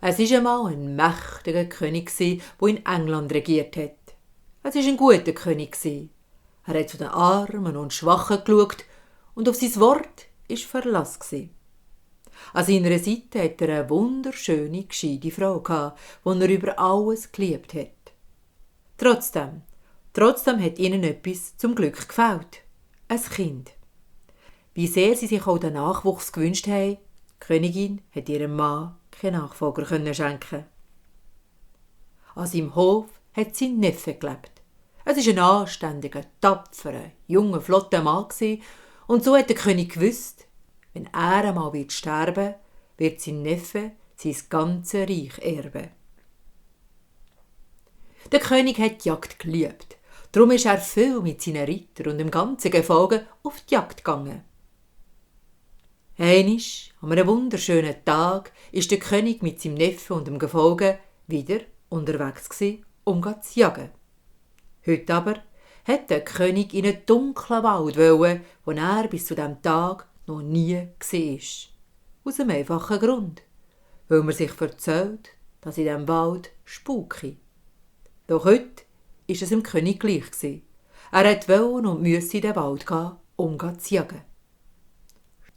Es war einmal ein mächtiger König, der in England regiert hat. Es war ein guter König. Er hat zu den Armen und Schwachen geschaut und auf sein Wort war Verlass. An seiner Seite hatte er eine wunderschöne, gescheite Frau, die er über alles geliebt hat. Trotzdem hat ihnen etwas zum Glück gefehlt. Ein Kind. Wie sehr sie sich auch den Nachwuchs gewünscht haben, die Königin hat ihrem Mann keinen Nachfolger schenken. An seinem Hof hat sein Neffe gelebt. Es war ein anständiger, tapferer, junger, flotter Mann und so hat der König gewusst, wenn er einmal sterben wird sein Neffe sein ganzes Reich erben. Der König hat die Jagd geliebt. Darum ist er viel mit seinen Rittern und dem ganzen Gefolge auf die Jagd gegangen. Einmal, an einem wunderschönen Tag, ist der König mit seinem Neffen und dem Gefolge wieder unterwegs um zu jagen. Heute aber hat der König in einen dunklen Wald wollen, wo er bis zu diesem Tag noch nie war. Aus einem einfachen Grund. Weil man sich erzählt, dass in diesem Wald spuki. Doch heute ist es dem König gleich. Er wollte und musste in den Wald gehen, um zu jagen.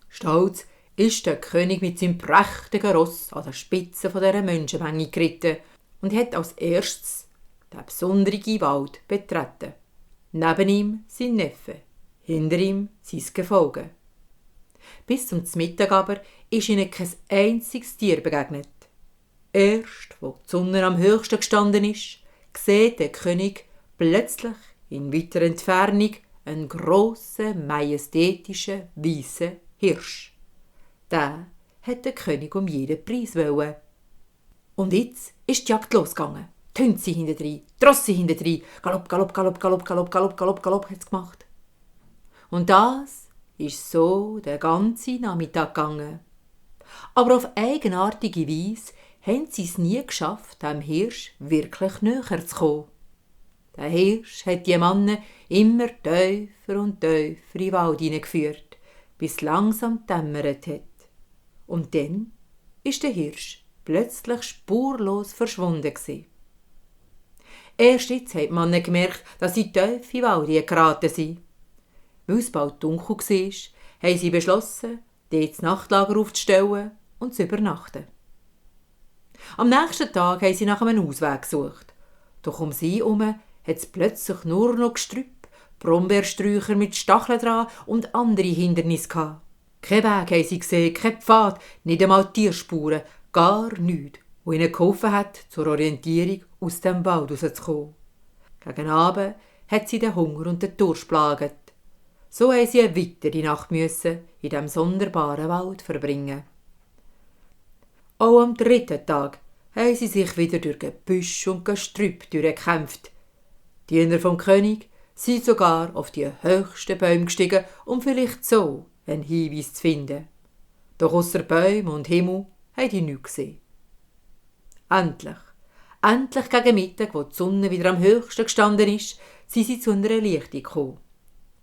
Stolz ist der König mit seinem prächtigen Ross an der Spitze dieser Menschenmenge geritten und hat als erstes den besonderen Wald betreten. Neben ihm sein Neffe, hinter ihm sein Gefolge. Bis zum Mittag aber ist ihnen kein einziges Tier begegnet. Erst, wo die Sonne am höchsten gestanden ist, sieht der König plötzlich in weiter Entfernung einen grossen, majestätischen, weißen Hirsch. Den hat der König um jeden Preis wollen. Und jetzt ist die Jagd losgegangen. Die Hunde sind hintendrein, die Rosse hintendrein, Galopp, Galopp, Galopp, Galopp, Galopp, Galopp, Galopp, Galopp hat's gemacht. Und das ist so den ganzen Nachmittag gegangen. Aber auf eigenartige Weise haben sie es nie geschafft, dem Hirsch wirklich näher zu kommen. Der Hirsch hat die Männer immer tiefer und tiefer in den Wald hineingeführt, bis es langsam dämmert hat. Und dann ist der Hirsch plötzlich spurlos verschwunden. Erst jetzt hat die Männer gemerkt, dass sie tief in den Wald geraten sind. Weil es bald dunkel war, haben sie beschlossen, dort das Nachtlager aufzustellen und zu übernachten. Am nächsten Tag haben sie nach einem Ausweg gesucht. Doch um sie herum hat es plötzlich nur noch Gestrüpp, Brombeersträucher mit Stacheln dran und andere Hindernisse gehabt. Kein Weg haben sie gesehen, kein Pfad, nicht einmal Tierspuren, gar nichts, wo ihnen geholfen hat, zur Orientierung aus dem Wald rauszukommen. Gegen Abend hat sie den Hunger und den Durst plaget. So mussten sie eine weitere Nacht in diesem sonderbaren Wald verbringen. Auch am dritten Tag haben sie sich wieder durch Gebüsch und Gestrüpp durchgekämpft. Die Diener vom König sind sogar auf die höchsten Bäume gestiegen, um vielleicht so einen Hinweis zu finden. Doch ausser Bäumen und Himmel haben die nichts gesehen. Endlich gegen Mittag, wo die Sonne wieder am höchsten gestanden ist, sind sie zu einer Lichtung gekommen.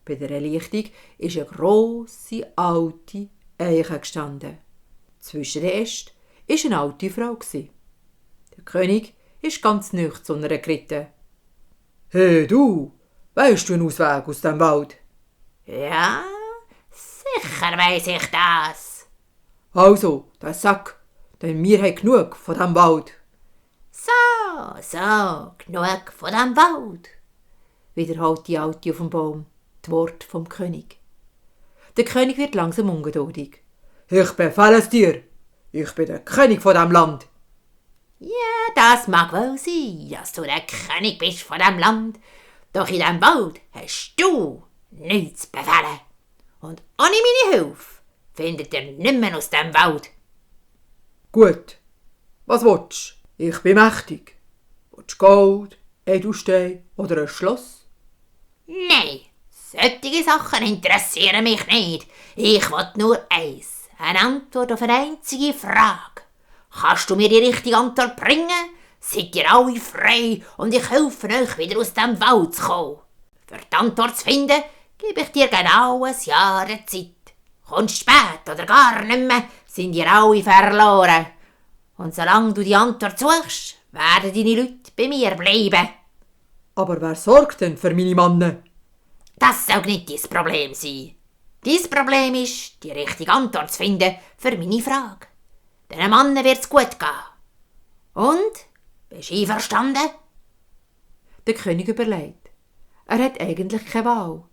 Bei dieser Lichtung ist eine grosse, alte Eiche gestanden. Zwischen den Ästen war eine alte Frau. Der König ist ganz nahe zu ihr geritten. «Hey du, weisst du einen Ausweg aus dem Wald?» «Ja, sicher weiss ich das.» «Also, den Sack, denn wir haben genug von dem Wald.» So, genug von dem Wald», wiederholt die Alte auf dem Baum die Worte vom König. Der König wird langsam ungeduldig. «Ich befehle es dir, ich bin der König von diesem Land.» «Ja, das mag wohl sein, dass du der König bist von diesem Land, doch in diesem Wald hast du nichts zu befehlen. Und ohne meine Hilfe findet ihr nicht mehr aus dem Wald.» «Gut, was willst du? Ich bin mächtig. Willst du Gold, Edelstein oder ein Schloss?» «Nein, solche Sachen interessieren mich nicht. Ich will nur eins, eine Antwort auf eine einzige Frage. Kannst du mir die richtige Antwort bringen? Seid ihr alle frei und ich helfe euch, wieder aus dem Wald zu kommen. Für die Antwort zu finden, gebe ich dir genau ein Jahr Zeit. Kommst spät oder gar nicht mehr, sind ihr alle verloren. Und solange du die Antwort suchst, werden deine Leute bei mir bleiben. Aber wer sorgt denn für meine Männer? Das soll nicht dein Problem sein. Dein Problem ist, die richtige Antwort zu finden für meine Frage. Diesen Männern wird's gut gehen. Und? Bist du einverstanden? Der König überlegt. Er hat eigentlich keine Wahl,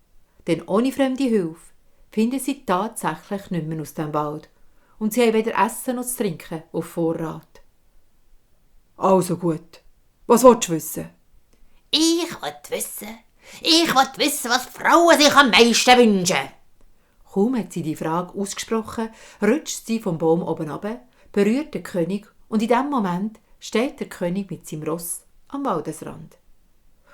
denn ohne fremde Hilfe finden sie tatsächlich nicht mehr aus dem Wald und sie haben weder Essen noch zu trinken auf Vorrat. Also gut, was willst du wissen? Ich will wissen, was Frauen sich am meisten wünschen. Kaum hat sie die Frage ausgesprochen, rutscht sie vom Baum oben runter, berührt den König und in dem Moment steht der König mit seinem Ross am Waldesrand.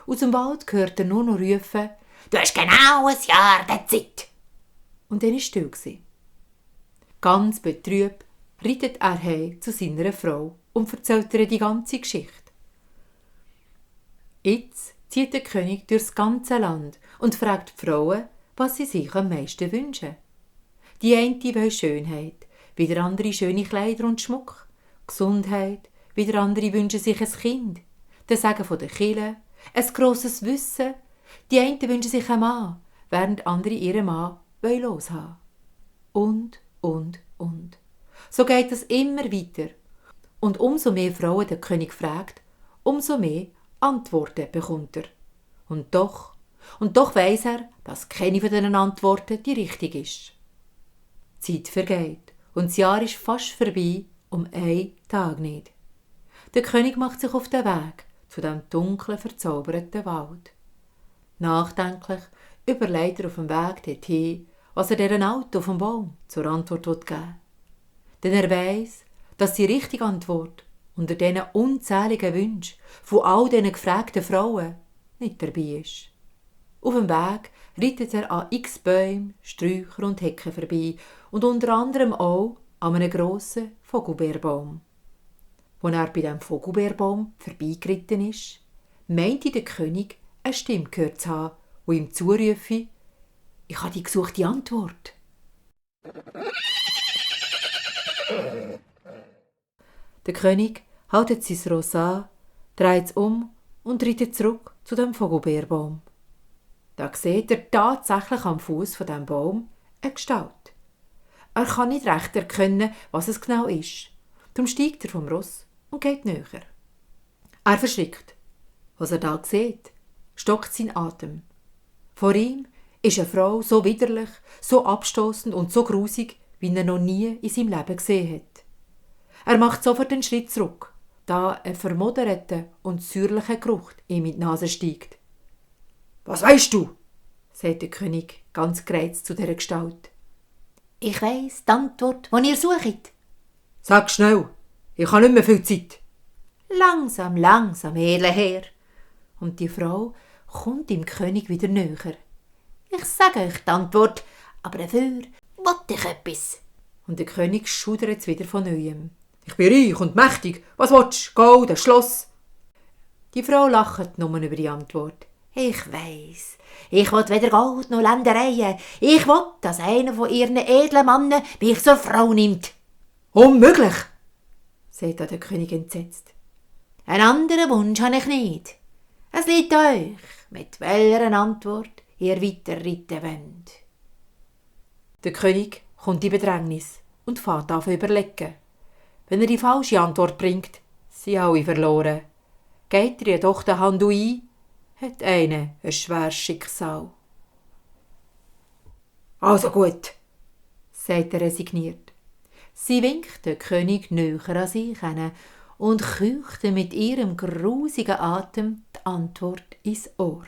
Aus dem Wald hört er nur noch rufen, Du hast genau ein Jahr der Zeit. und dann war still. Ganz betrübt reitet er heim zu seiner Frau und erzählt ihr die ganze Geschichte. Jetzt zieht der König durchs ganze Land und fragt die Frauen, was sie sich am meisten wünschen. Die eine will Schönheit, wieder andere schöne Kleider und Schmuck, Gesundheit, wieder andere wünschen sich ein Kind, der Segen von der Kirche, ein grosses Wissen, die einen wünschen sich einen Mann, während andere ihren Mann loshaben. Und. So geht es immer weiter. Und umso mehr Frauen der König fragt, umso mehr Antworten bekommt er. Und doch weiss er, dass keine von diesen Antworten die richtige ist. Die Zeit vergeht und das Jahr ist fast vorbei, um einen Tag nicht. Der König macht sich auf den Weg zu dem dunklen, verzauberten Wald. Nachdenklich überlegt er auf dem Weg dorthin, was er dieser Auto auf dem Baum zur Antwort geben will. Denn er weiss, dass die richtige Antwort unter diesen unzähligen Wünschen von all diesen gefragten Frauen nicht dabei ist. Auf dem Weg reitet er an x Bäumen, Sträuchern und Hecken vorbei und unter anderem auch an einem grossen Vogelbeerbaum. Als er bei diesem Vogelbeerbaum vorbeigeritten ist, meinte der König, eine Stimme gehört zu haben, die ihm zurufe, «Ich habe die gesuchte Antwort.» Der König hält sein Ross an, dreht es um und reitet zurück zu dem Vogelbeerbaum. Da sieht er tatsächlich am Fuß von dem Baum eine Gestalt. Er kann nicht recht erkennen, was es genau ist. Darum steigt er vom Ross und geht näher. Er verschrickt. Was er da sieht, stockt sein Atem. Vor ihm ist eine Frau so widerlich, so abstoßend und so grusig, wie er noch nie in seinem Leben gesehen hat. Er macht sofort einen Schritt zurück, da ein vermoderter und säuerlicher Geruch ihm in die Nase steigt. «Was weisst du?» sagt der König ganz gereizt zu dieser Gestalt. Ich weiss die Antwort, die ihr sucht. «Sag schnell, ich habe nicht mehr viel Zeit.» Langsam, edler Herr. Und die Frau kommt dem König wieder näher. Ich sage euch die Antwort, aber dafür will ich etwas. Und der König schudert es wieder von Neuem. «Ich bin reich und mächtig. Was willst du? Gold, ein Schloss?» Die Frau lacht nur über die Antwort. Ich weiss. Ich will weder Gold noch Ländereien. Ich will, dass einer von ihren edlen Männern mich zur Frau nimmt. «Unmöglich!» sagt der König entsetzt. Einen anderen Wunsch habe ich nicht. Es liegt euch, mit welcher Antwort ihr weiterreiten wollt. Der König kommt in Bedrängnis und fährt an zu überlegen. Wenn er die falsche Antwort bringt, sind alle verloren. Geht er jedoch den Handel ein, hat einer ein schweres Schicksal. «Also gut», sagt er resigniert. Sie winkt den König näher an sich hin und keuchte mit ihrem grusigen Atem die Antwort ins Ohr.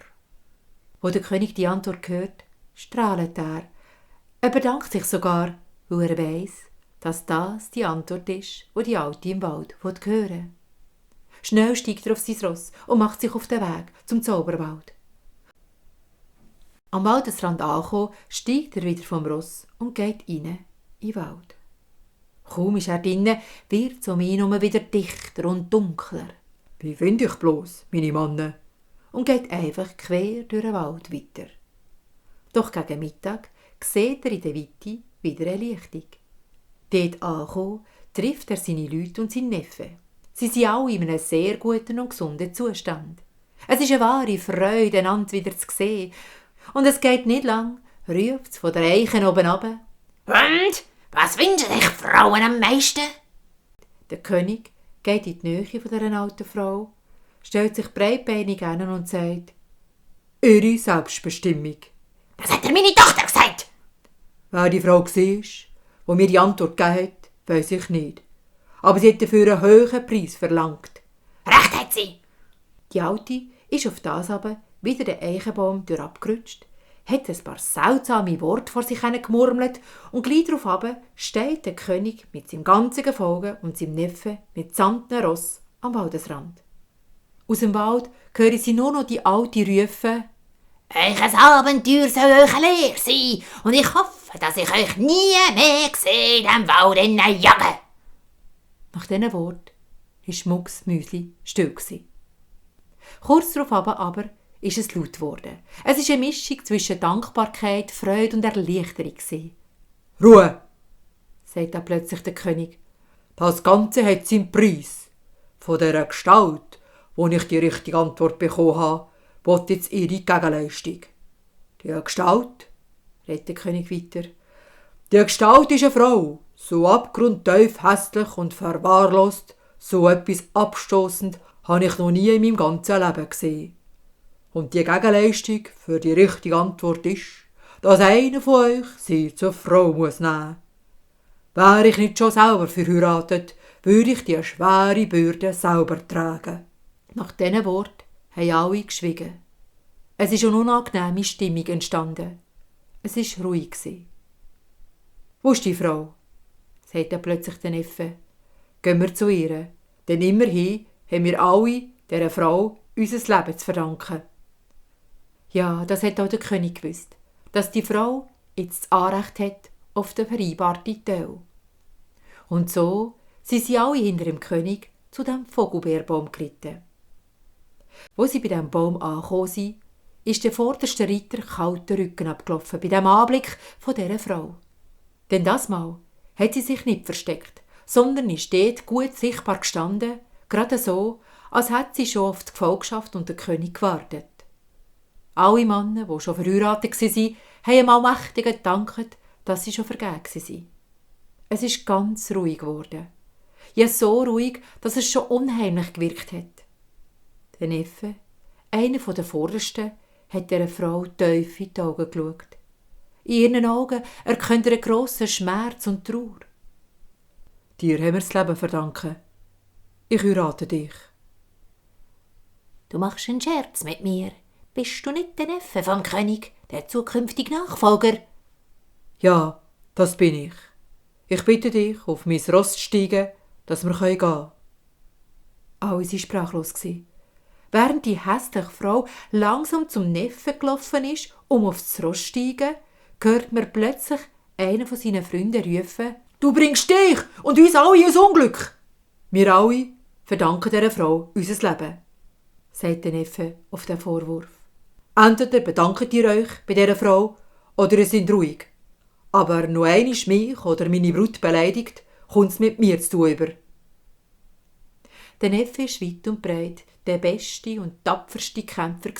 Wo der König die Antwort hört, strahlt er. Er bedankt sich sogar, weil er weiss, dass das die Antwort ist, die die Alte im Wald hören will. Schnell steigt er auf sein Ross und macht sich auf den Weg zum Zauberwald. Am Waldesrand angekommen, steigt er wieder vom Ross und geht rein in den Wald. Kaum ist er drinnen, wird es um ihn herum wieder dichter und dunkler. «Wie finde ich bloß, meine Männer?» und geht einfach quer durch den Wald weiter. Doch gegen Mittag sieht er in der Weite wieder eine Lichtung. Dort angekommen, trifft er seine Leute und seinen Neffen. Sie sind alle in einem sehr guten und gesunden Zustand. Es ist eine wahre Freude, einander wieder zu sehen. Und es geht nicht lang, ruft es von der Eichen oben runter. Und? Was wünschen sich Frauen am meisten? Der König geht in die Nähe von dieser alten Frau, stellt sich breitbeinig an und sagt: Ihre Selbstbestimmung. Das hat meine Tochter gesagt. Wer die Frau war, die mir die Antwort gegeben hat, weiss ich nicht. Aber sie hat dafür einen hohen Preis verlangt. Recht hat sie. Die Alte ist auf das aber wieder den Eichenbaum abgerutscht, hat ein paar seltsame Worte vor sich gemurmelt und gleich darauf steht der König mit seinem ganzen Gefolge und seinem Neffen mit samtnen Ross am Waldesrand. Aus dem Wald hören sie nur noch die Alte rufen: Euch Abenteuer soll euch eine Lehre sein und ich hoffe, dass ich euch nie mehr sehe in diesem Wald jagen. Nach diesen Worten war Schmucks Müsli still. Kurz darauf aber ist es laut geworden. Es war eine Mischung zwischen Dankbarkeit, Freude und Erleichterung. «Ruhe!» sagt dann plötzlich der König. «Das Ganze hat seinen Preis. Von dieser Gestalt, wo ich die richtige Antwort bekommen habe, will jetzt ihre Gegenleistung.» «Die Gestalt?» redet der König weiter. «Die Gestalt ist eine Frau, so abgrundtief hässlich und verwahrlost, so etwas abstoßend habe ich noch nie in meinem ganzen Leben gesehen. Und die Gegenleistung für die richtige Antwort ist, dass einer von euch sie zur Frau muss nehmen. Wäre ich nicht schon selber verheiratet, würde ich die schwere Bürde selber tragen.» Nach diesen Worten haben alle geschwiegen. Es ist eine unangenehme Stimmung entstanden. Es war ruhig. «Wo ist die Frau?» sagt dann plötzlich der Neffe. «Gehen wir zu ihr, denn immerhin haben wir alle dieser Frau unser Leben zu verdanken.» Ja, das hat auch der König gewusst, dass die Frau jetzt das Anrecht hat auf den vereinbarten Teil. Und so sind sie alle hinter dem König zu dem Vogelbeerbaum geritten. Wo sie bei diesem Baum angekommen sind, ist der vorderste Ritter kalt den Rücken abgelaufen bei dem Anblick von dieser Frau. Denn das Mal hat sie sich nicht versteckt, sondern ist dort gut sichtbar gestanden, gerade so, als hätte sie schon auf die Gefolgschaft und den König gewartet. Alle Männer, die schon verheiratet waren, haben einmal mächtig gedankt, dass sie schon vergeben waren. Es ist ganz ruhig geworden. Ja, so ruhig, dass es schon unheimlich gewirkt hat. Der Neffe, einer der Vordersten, hat dieser Frau tief in die Augen geschaut. In ihren Augen erkennt er einen grossen Schmerz und Trauer. «Dir haben wir das Leben verdanken. Ich heirate dich.» Du machst einen Scherz mit mir. Bist du nicht der Neffe vom König, der zukünftige Nachfolger? «Ja, das bin ich. Ich bitte dich, auf mein Ross zu steigen, dass wir gehen können.» Alle waren sprachlos. Während die hässliche Frau langsam zum Neffen gelaufen ist, um aufs Ross zu steigen, hört man plötzlich einen von seinen Freunden rufen: «Du bringst dich und uns alle ins Unglück!» «Wir alle verdanken dieser Frau unser Leben», sagt der Neffe auf den Vorwurf. «Entweder bedankt ihr euch bei dieser Frau oder ihr seid ruhig. Aber noch einmal mich oder meine Brut beleidigt, kommt es mit mir zu tun über.» Der Neffe war weit und breit der beste und tapferste Kämpfer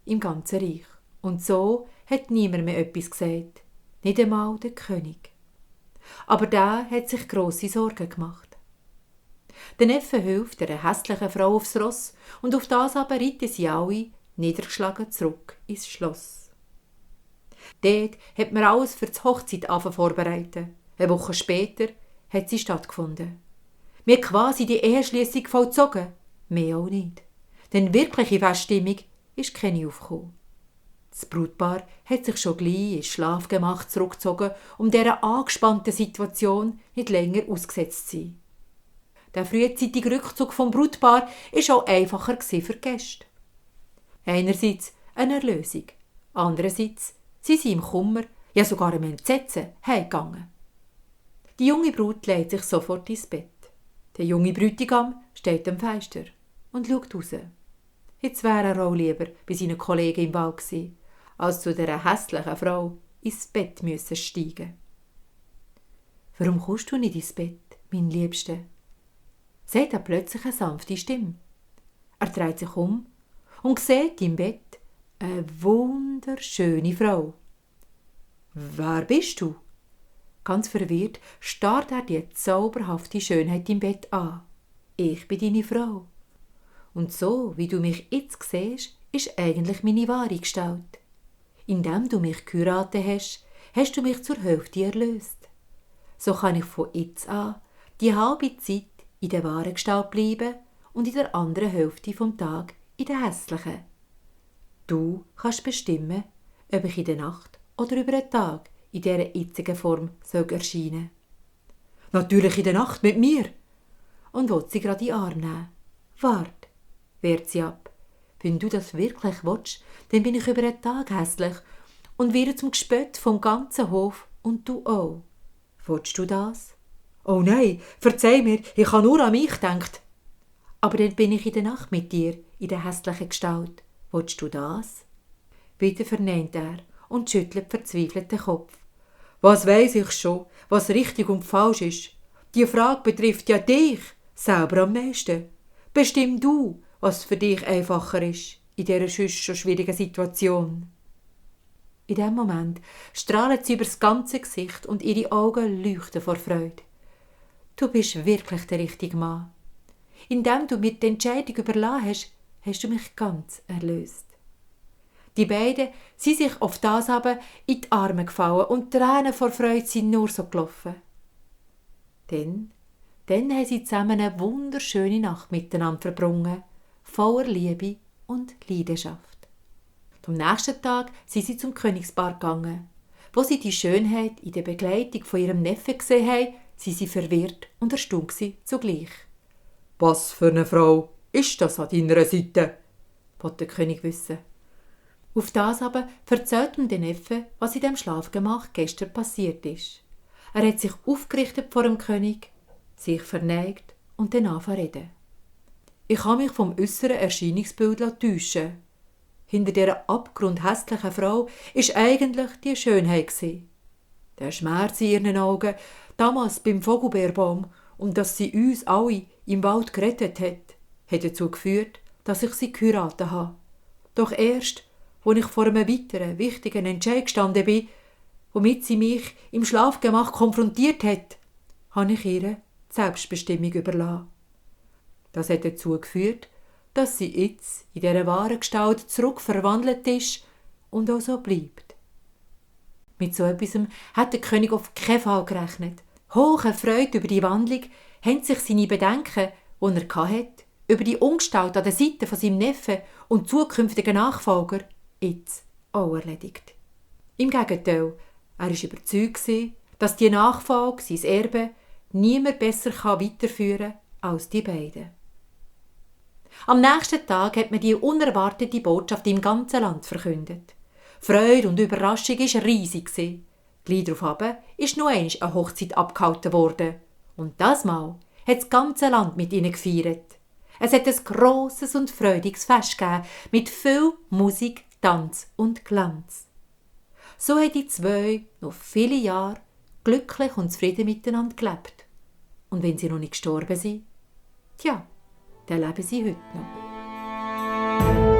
im ganzen Reich. Und so hat niemand mehr etwas gesagt, nicht einmal der König. Aber der hat sich grosse Sorgen gemacht. Der Neffe hilft einer hässlichen Frau aufs Ross und auf das aber reiten sie alle niedergeschlagen zurück ins Schloss. Dort hat man alles für die Hochzeit vorbereitet. Eine Woche später hat sie stattgefunden. Wir haben quasi die Eheschliessung vollzogen, mehr auch nicht. Denn wirkliche Feststimmung ist keine aufgekommen. Das Brautpaar hat sich schon gleich ins Schlafgemach zurückgezogen, um dieser angespannten Situation nicht länger ausgesetzt zu sein. Der frühzeitige Rückzug vom Brautpaar war auch einfacher für die Gäste. Einerseits eine Erlösung, andererseits sie sind im Kummer, ja sogar im Entsetzen, heimgegangen. Die junge Brut legt sich sofort ins Bett. Der junge Bräutigam steht am Fenster und schaut raus. Jetzt wäre er auch lieber bei seinen Kollegen im Wald gewesen, als zu dieser hässlichen Frau ins Bett steigen. «Warum kommst du nicht ins Bett?» mein Liebster, sagt er plötzlich eine sanfte Stimme. Er dreht sich um und sieht im Bett eine wunderschöne Frau. »Wer bist du?« Ganz verwirrt starrt er die zauberhafte Schönheit im Bett an. »Ich bin deine Frau. Und so, wie du mich jetzt siehst, ist eigentlich meine wahre Gestalt. Indem du mich geheiratet hast, hast du mich zur Hälfte erlöst. So kann ich von jetzt an die halbe Zeit in der wahren Gestalt bleiben und in der anderen Hälfte vom Tag in der hässlichen. Du kannst bestimmen, ob ich in der Nacht oder über den Tag in dieser jetzigen Form erscheinen soll. »Natürlich in der Nacht mit mir!« Und will sie gerade in den Arm nehmen. »Wart«, wehrt sie ab. »Wenn du das wirklich willst, dann bin ich über den Tag hässlich und werde zum Gespött vom ganzen Hof und du auch. Willst du das?« »Oh nein, verzeih mir, ich habe nur an mich gedacht.« »Aber dann bin ich in der Nacht mit dir, in der hässlichen Gestalt. Willst du das?« Wieder verneint er und schüttelt verzweifelt den Kopf. »Was weiss ich schon, was richtig und falsch ist? Die Frage betrifft ja dich selber am meisten. Bestimm du, was für dich einfacher ist in dieser sonst schon schwierigen Situation.« In dem Moment strahlt sie über das ganze Gesicht und ihre Augen leuchten vor Freude. »Du bist wirklich der richtige Mann. Indem du mir die Entscheidung überlassen hast, hast du mich ganz erlöst.« Die beiden sind sich auf das aber in die Arme gefallen und Tränen vor Freude sind nur so gelaufen. Dann haben sie zusammen eine wunderschöne Nacht miteinander verbrungen, voller Liebe und Leidenschaft. Am nächsten Tag sind sie zum Königspaar gegangen. Wo sie die Schönheit in der Begleitung von ihrem Neffen gesehen haben, sind sie verwirrt und erstaunt zugleich. »Was für eine Frau ist das an deiner Seite?« wollte der König wissen. Auf das aber erzählt ihm der Neffe, was in dem Schlafgemach gestern passiert ist. Er hat sich aufgerichtet vor dem König, sich verneigt und dann angefangen zu reden. »Ich habe mich vom äußeren Erscheinungsbild täuschen. Hinter dieser abgrundhässlichen Frau ist eigentlich die Schönheit gewesen. Der Schmerz in ihren Augen, damals beim Vogelbeerbaum, und dass sie uns alle im Wald gerettet hat dazu geführt, dass ich sie geheiratet habe. Doch erst, als ich vor einem weiteren, wichtigen Entscheid gestanden bin, womit sie mich im Schlafgemach konfrontiert hat, habe ich ihr die Selbstbestimmung überlassen. Das hat dazu geführt, dass sie jetzt in dieser wahren Gestalt zurückverwandelt ist und auch so bleibt.« Mit so etwas hat der König auf keinen Fall gerechnet. Hohe Freude über die Wandlung haben sich seine Bedenken, die er hatte, über die Ungestalt an der Seite von seinem Neffen und zukünftigen Nachfolger jetzt auch erledigt. Im Gegenteil, er war überzeugt, dass die Nachfolge, sein Erbe, niemand besser weiterführen kann als die beiden. Am nächsten Tag hat man die unerwartete Botschaft im ganzen Land verkündet. Freude und Überraschung war riesig. Gleich darauf ist noch einmal eine Hochzeit abgehalten worden. Und das Mal hat das ganze Land mit ihnen gefeiert. Es hat ein grosses und freudiges Fest gegeben, mit viel Musik, Tanz und Glanz. So haben die zwei noch viele Jahre glücklich und zufrieden miteinander gelebt. Und wenn sie noch nicht gestorben sind, dann leben sie heute noch.